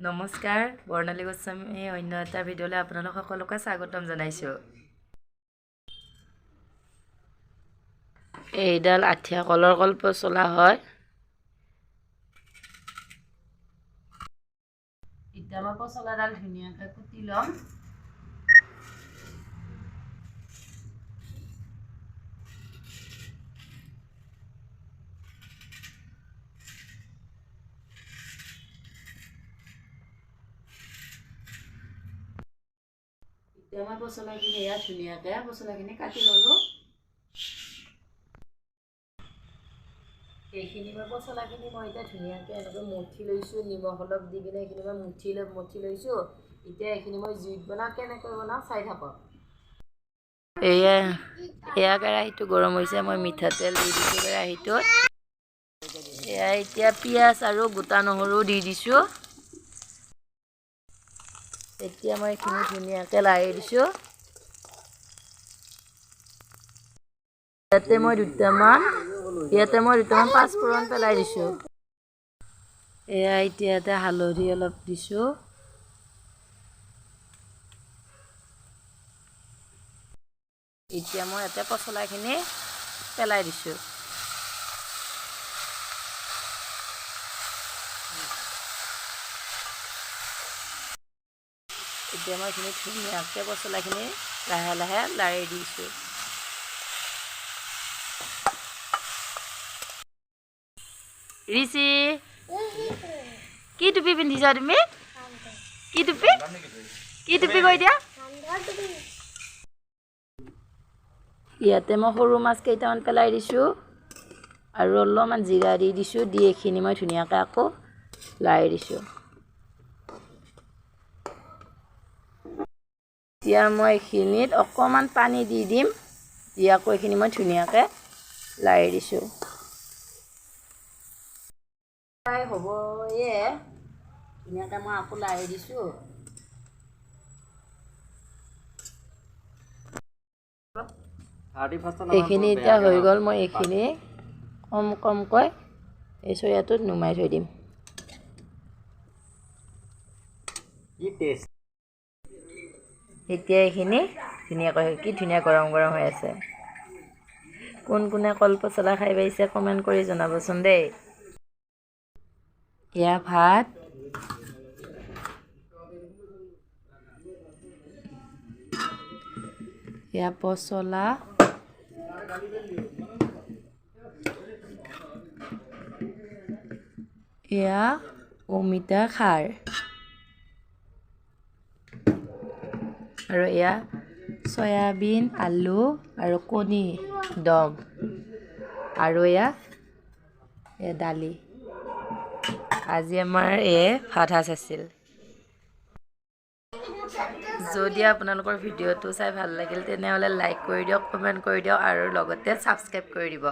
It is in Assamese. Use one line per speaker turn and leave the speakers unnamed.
নমস্কাৰ, বৰ্ণালী গোস্বামী অন্য এটা ভিডিঅ'লৈ আপোনালোক সকলোকে স্বাগতম জনাইছোঁ। এইডাল আঠিয়া কলৰ কল পচলা হয়। এতিয়া মই পচলাডাল ধুনীয়াকৈ কুটি ল'ম। এতিয়া মই পচলাখিনি এয়া ধুনীয়াকৈ পচলাখিনি কাটি ল'লোঁ। এইখিনি মই পচলাখিনি মই এতিয়া ধুনীয়াকৈ এনেকৈ মঠি লৈছোঁ, নিমখ অলপ দি কিনে এইখিনি মই মঠি লৈছোঁ। এতিয়া এইখিনি মই জুইত বনাওঁ, কেনেকৈ বনাওঁ চাই থাকক। এয়া এয়া কেৰাহীটো গৰম হৈছে, মই মিঠাতেল দি দিছোঁ কেৰাহীটোত। এয়া এতিয়া পিঁয়াজ আৰু গোটা নহৰু দি দিছোঁ। এতিয়া মই এইখিনি ধুনীয়াকৈ লাৰি দিছোঁ। ইয়াতে মই দুটামান পাঁচফোৰণ পেলাই দিছোঁ। এয়া এতিয়া ইয়াতে হালধি অলপ দিছোঁ। এতিয়া মই ইয়াতে পচলাখিনি পেলাই দিছোঁ। এতিয়া মই এইখিনি ধুনীয়াকৈ পচলাখিনি লাহে লাহে লাৰি দিছোঁ। ৰিচি, কি টুপি পিন্ধিছা তুমি? কি টুপি, কি টুপি কৈ দিয়া। ইয়াতে মই সৰু মাছ কেইটামান পেলাই দিছোঁ আৰু অলপমান জিৰা দি দিছোঁ। দি এইখিনি মই ধুনীয়াকৈ আকৌ লাৰি দিছোঁ। এতিয়া মই এইখিনিত অকণমান পানী দি দিম। দি আকৌ এইখিনি মই ধুনীয়াকৈ লাৰি দিছোঁ। হ'বয়ে, ধুনীয়াকৈ মই আকৌ লাৰি দিছোঁ। এইখিনি এতিয়া হৈ গ'ল। মই এইখিনি কম কমকৈ এই চৰিয়াটোত নুমাই থৈ দিম। এতিয়া এইখিনি ধুনীয়াকৈ, কি ধুনীয়া গৰম গৰম হৈ আছে। কোন কোনে কল পচলা খাই পাইছে কমেণ্ট কৰি জনাবচোন দেই। এয়া ভাত, এয়া পচলা, এয়া অমিতা খাৰ আৰু এয়া চয়াবিন, আলু আৰু কণী দম আৰু এয়া দালি। আজি আমাৰ এই ভাত সাজ আছিল। যদি আপোনালোকৰ ভিডিঅ'টো চাই ভাল লাগিল, তেনেহ'লে লাইক কৰি দিয়ক, কমেণ্ট কৰি দিয়ক আৰু লগতে ছাবস্ক্ৰাইব কৰি দিব।